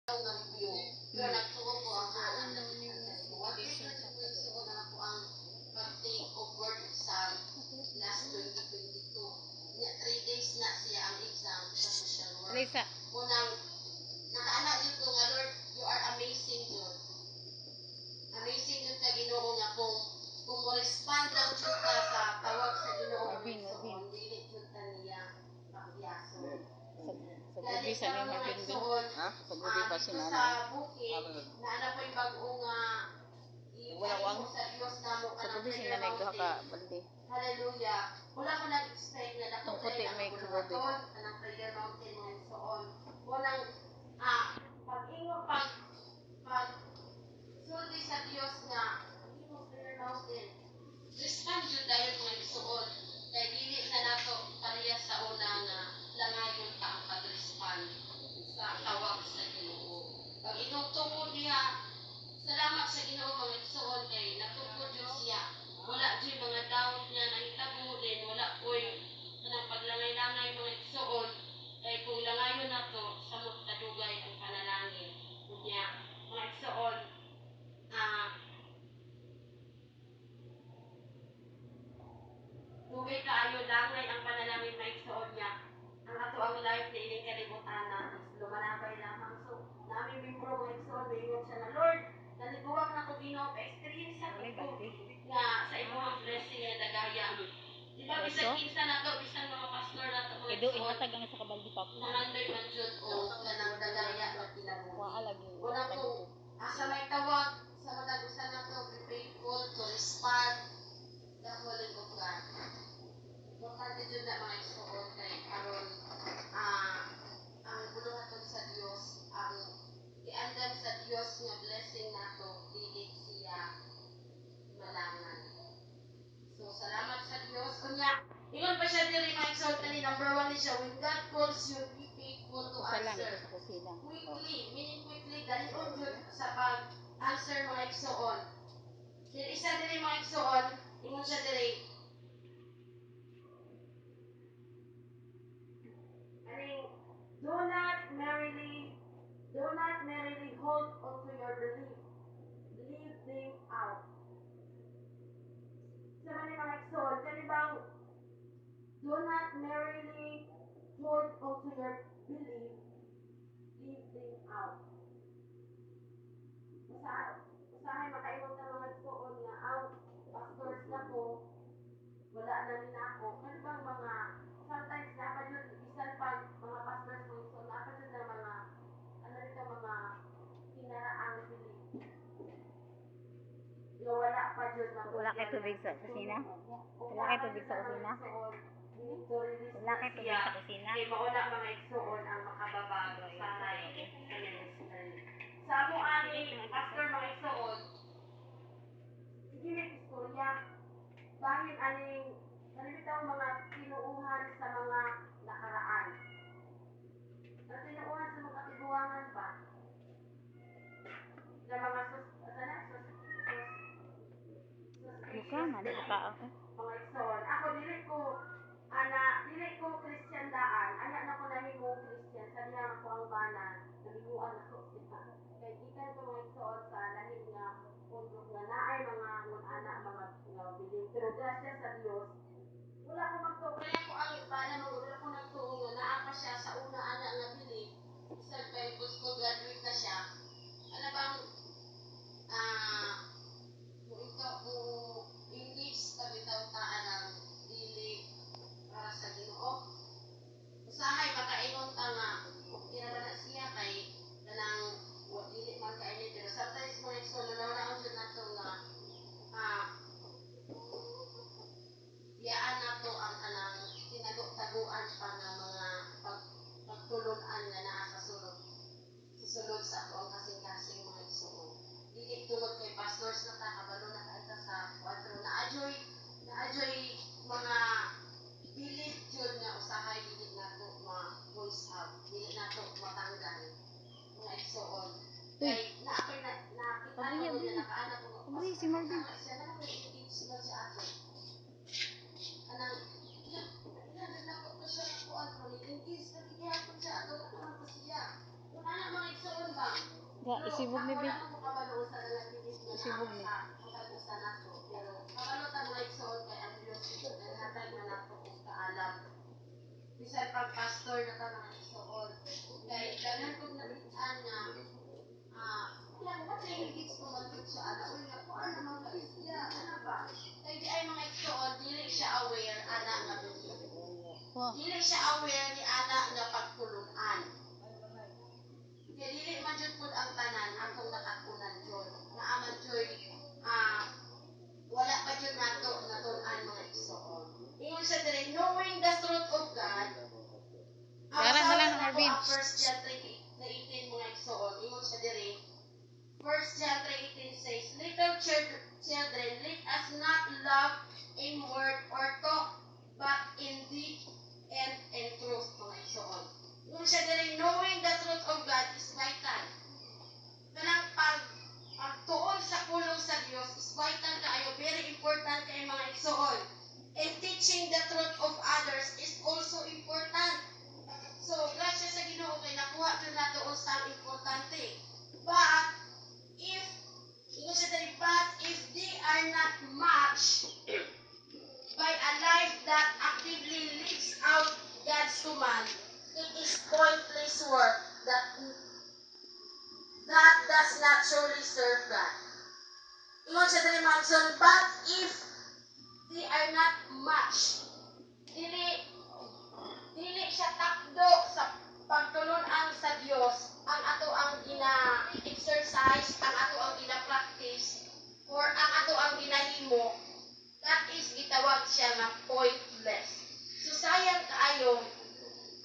Nga review. Pero nagtuo ko ang kaalam na gikan sa imo. One day na jud ko igsuon ang ako ang pag-take of board exam last 2022. Nya 3 days na siya ang exam sa social work. Lisa. Unang nakaana jud ko nga, "Lord, you are amazing jud." Amazing jud ka, Ginoo, nga kung mo respond lang jud ka sa tawag sa Ginoo, Marvin, Marvin. Dili jud ta niya pakiyason. Sa gabi sa may Marvin bin. Ha? Sa gabi pa si Dito nanay. sa bukid, na ana po yung bago nga Wala wang? sa Dios namo Sa gabi si nanay duha ka balde. Hallelujah. Wala ko nag-expect nga dako Tungkol kay may ang kagubi. buluhaton, kanang prayer mountain and so on. Unang pag-ingo pag sulti sa Dios nga imo prayer mountain. Respond jud dayon, mga igsuon. Kay dili na nato pareha sa una nga langayon ta ang pag-respond sa tawag sa Ginoo. Pag inugtungo diha, salamat sa Ginoo, mga igsuon, kay natungkod jud siya. Wala jud mga doubt nga nahitabo din, wala po'y kanang paglangay-langay, mga igsuon. Kay kung langayon nato, samot kadugay ang panalangin. Unya, mga igsuon, dugay kaayo langay ang panalangin, mga igsuon niya. Ang ato ang life na ining kalibutan na is lumalabay lamang. So, namin membro, mga igsuon, maingon siya na, "Lord, naliguwang na ko, Ginoo, pa-experience sa Walay ko balde. Nga sa imong blessing nga dagaya." Di ba bisan Oso? kinsa nato, bisan mga pastor nato, mga Ido igsuon, ihatag ang sa kabalde pa. nangandoy man jud o kanang dagaya nga kinabuhi. Wa lagi. Una kung asa may tawag sa matag usa nato, be faithful to respond the calling of God. Importante jud na, mga igsuon, kay aron ang buluhaton sa Dios, ang giandam sa Dios nga blessing nato, dili siya malangan. So salamat sa Dios. Unya, ingon pa siya diri, mga igsuon, kani number one ni siya, when God calls you, be faithful to Isa lang answer sa kusina. Quickly, meaning quickly, dalion jud sa pag-answer, mga igsuon. Then isa diri, mga igsuon, ingon siya diri, aning do not merely hold onto your belief. Live them out. Sa man mga igsuon, kani bang do not merely hold onto your belief, live them out. Usahay makaingon ka, mga igsuon, nga ang pastors na ko, wala na ni nako. Kani bang mga sometimes naa pa jud bisan pag mga pastors mo, so naa pa jud na mga ano nito, mga kinaraang belief. Nga wala pa jud. Wala kay tubig sa kusina? Wala kay tubig sa kusina? Wala kay tubig sa kusina? Kay mao na, mga igsuon, ang makababag sa sa ministry. Sa amo ani pastor, mga igsuon, sige may istorya. Bahin aning ano bitaw mga tinuuhan sa mga nakaraan. Ang tinuuhan sa mga tiguangan ba? Sa mga sus, sana sus, sus, Yuka man ka. Mga igsoon. Ako dili ko ana, dili ko Christian daan. Ana na ko nahimong Christian sa diha ako ang bana, nahimuan ako siya. Kay gikan ko, mga igsoon, sa lahi nga pundok nga naay mga ngun ana mga nga belief. Pero grasya sa Dios, wala ko magtuo. Kaya ko ang bana mo, wala ko nagtuo nga naa pa siya sa una ana nga belief. Bisan pa school graduate na siya. Ano bang mo ikaw mo engage ta bitaw ta anang dili para sa Ginoo. Usahay makaingon ta nga okay ra ba na siya kay kanang wa dili man kaini, pero sometimes, mga igsoon, na jud nato nga biyaan nato ang kanang tinago-taguan pa nga mga pagtulun-an nga naa sa sulod sa ato ang kasing-kasing, mga igsoon. Dili tungod kay pastors na ta, kabalo na kay ta sa kuan, pero naajoy mga belief jud nga usahay dili nato ma-voice out, dili nato matanggal, mga igsoon. Kay naa na nakita Abri, ko abri. nga nakaanak ko. Abri, si Marvin. Siya na lang engage na siya ato. Kanang ila ila na ko siya kuan ko ni engage na gihapon siya ato, ano man to siya. Kung ana, mga igsoon ba? Isibog ni ako Bi. na mo kabalo sa nalagilid nga Isibog ni. sa matag usa nato. Pero kabalo ta, mga igsoon, kay ang Dios naghatag na nato og kaalam. Bisan pag pastor na ta, mga igsoon. Kay daghan kog nakit-an nga ilang what higit ko man gud siya ana, uy, nga kuan naman ka siya ana ba, kay di ay, mga igsoon, dili siya aware ana nga belief. Dili siya aware ni ana nga pagtulunan. Kay dili man jud pud ang tanan atong nakatunan jud. Naa man juy wala pa jud nato natun-an, mga igsoon. Ingon siya dire, knowing the truth of God. Ang Garang na lang, basahon nako Arvin. ang 1 John 3:18, mga igsoon. Ingon siya dire, 1 John 3:18 says, "Little children, let us not love in word or talk, but in deed and in truth," mga igsoon. Ingon siya dire, knowing the truth of God is vital. Kanang pagtuon sa pulong sa Dios is vital kaayo, very important kay, mga igsoon. And teaching the truth of others is also important. So, grasya sa Ginoo kay nakuha jud nato unsa ang importante. But if, ingon siya diri, but if they are not matched by a life that actively lives out God's command, it is pointless work that does not truly serve God. Ingon siya diri, mga igsoon, but if they are not matched, dili siya takdo sa pagtulunan sa Dios ang ato ang gina-exercise, ang ato ang gina-practice, or ang ato ang ginahimo, that is gitawag siya nga pointless. So sayang kaayo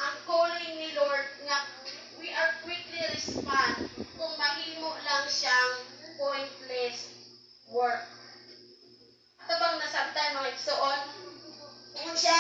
ang calling ni Lord nga we are quickly respond kung mahimo lang siyang pointless work. Ato bang nasabtan, mga igsoon? Ingon siya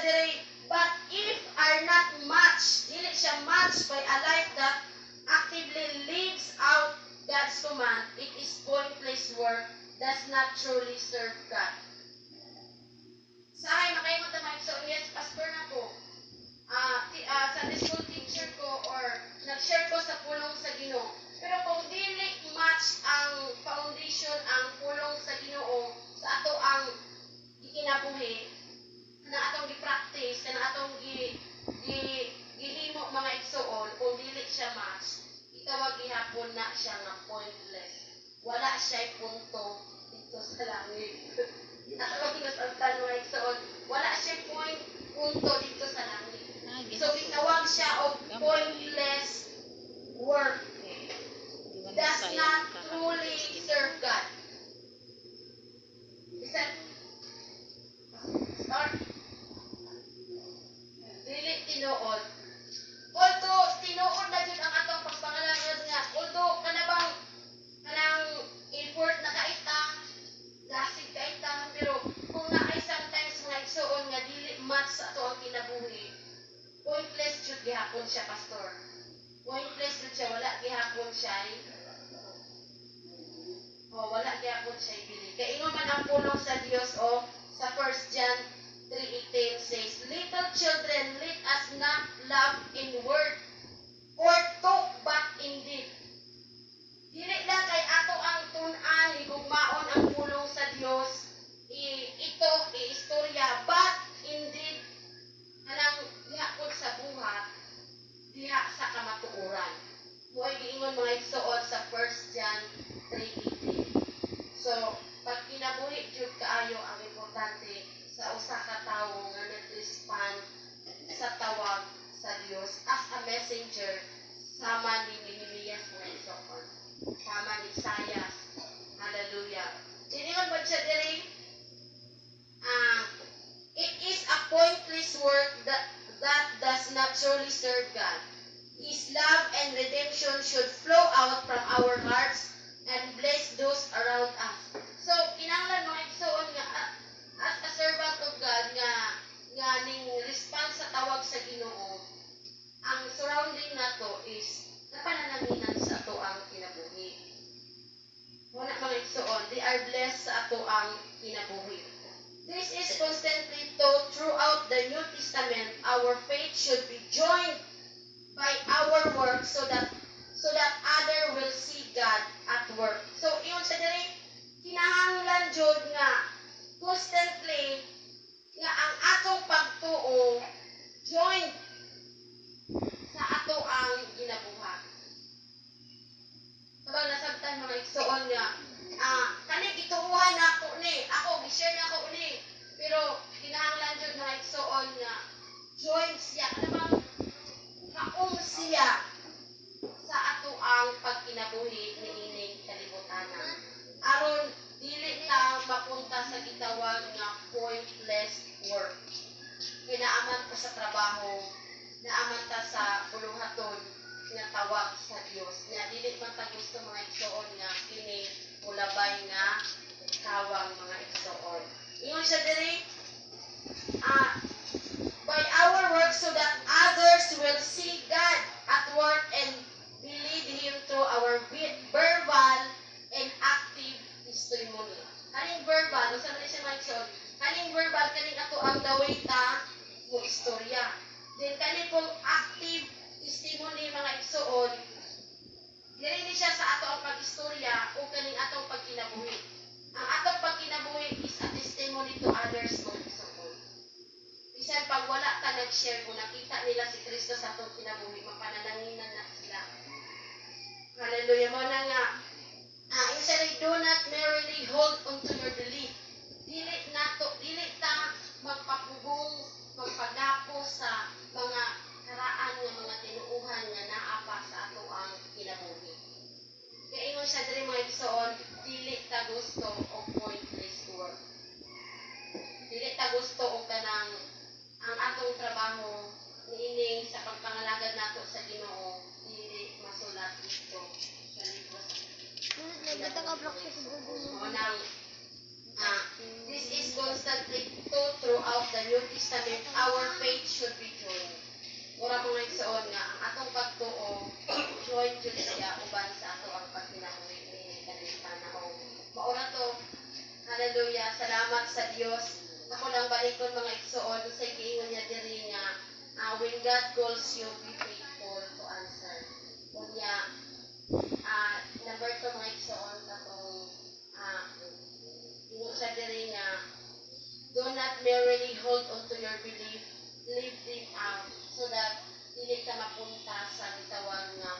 dire, but if are not matched, dili siya matched by a life that actively lives out God's command, it is pointless work, does not truly serve God. Sa ay makaingon ta, mga igsoon, "Yes, pastor na ko. Sunday school teacher ko or nag-share ko sa pulong sa Ginoo." Pero kung dili match ang foundation, ang pulong sa Ginoo sa ato ang gikinabuhi, na atong gi-practice, na atong gi, gi gihimo, mga igsoon, kung dili siya match, itawag gihapon na siya nga pointless. Wala siya punto dito sa langit. Ato bang nasabtan, mga igsoon? Wala siya punto dito sa langit. So gitawag siya og pointless work. Does not truly serve God. Is that start? Dili tinuod. Although tinuod na jud ang atong pagpangalagad nga, although kana bang kanang effort na kaita, dasig kaita, pero kung naay sometimes, mga igsoon, nga dili match sa ato ang kinabuhi, pointless jud gihapon siya, pastor. Pointless jud siya, wala gihapon siya. Oh, wala gihapon siya ibili. Kay ingon man ang pulong sa Dios o sa 1 John 3:18 says, "Little children, let us not love in word or talk, but in deed." Dili lang kay ato ang tun-an, higugmaon ang pulong sa Dios, ito, i-istorya, but indeed, kanang diha pud sa buhat, diha sa kamatuoran. Mo'y giingon, mga igsoon, sa 1 John 3:18. So, pag kinabuhi jud kaayo ang importante sa usa ka tawo nga nag-respond sa tawag sa Dios as a messenger sama ni Nehemias, mga igsoon. Sama ni Isaias. Hallelujah. Tiningon ba siya diri? It is a pointless work that does not truly serve God. His love and redemption should flow out from our hearts and bless those around us. So, kinahanglan, mga igsoon, nga as a servant of God nga ning response sa tawag sa Ginoo, ang surrounding nato is napanalaminan sa ato ang kinabuhi. Wala, mga igsoon, they are blessed sa ato ang kinabuhi. This is constantly taught throughout the New Testament. Our faith should be joined by our work so that other will pagkinabuhi niining kalibutanan. Aron dili ta mapunta sa gitawag nga pointless work. Kay naa man ta sa trabaho, naa man ta sa buluhaton nga tawag sa Dios. Nga dili man ta gusto, mga igsoon, nga kini mulabay nga kawang, mga igsoon. Ingon siya diri, by our work so that others will see God at work and believe Him through our verbal and active testimony. Kaning verbal, unsa man siya, mga igsoon? Kaning verbal, kaning ato ang the way ta mo istorya. Then kani pong active testimony, mga igsoon, dili ni siya sa ato ang pag-istorya o kaning atong pagkinabuhi. Ang atong pagkinabuhi is a testimony to others, mga igsoon. Bisan pag wala ta nag-share, kung nakita nila si Kristo sa atong kinabuhi, mapanalanginan na sila. Hallelujah. Mao na nga, instead, do not merely hold onto your belief. Dili nato, dili ta magpapugong, magpagapos sa mga karaan nga mga tinuuhan nga naa pa sa ato ang kinabuhi. Kaya ingon siya diri, mga igsoon, dili ta gusto og pointless work. Dili ta gusto og kanang ang atong trabaho niining sa pagpangalagad nato sa Ginoo dili masulat dito sa libro sa Mao nang this is constantly taught throughout the New Testament. Our faith should be joined. Mura, mga igsoon, nga ang atong pagtuo join jud siya uban sa ato ang pagkinabuhi ni kalibutan. Mao ra to. Hallelujah. Salamat sa Dios. Ako lang balikon, mga igsoon, sa giingon niya diri nga when God calls you, be faithful to answer. Unya, number 2, mga igsoon, katong ingon siya diri nga do not merely hold onto your belief, live them out so that dili ka mapunta sa gitawag nga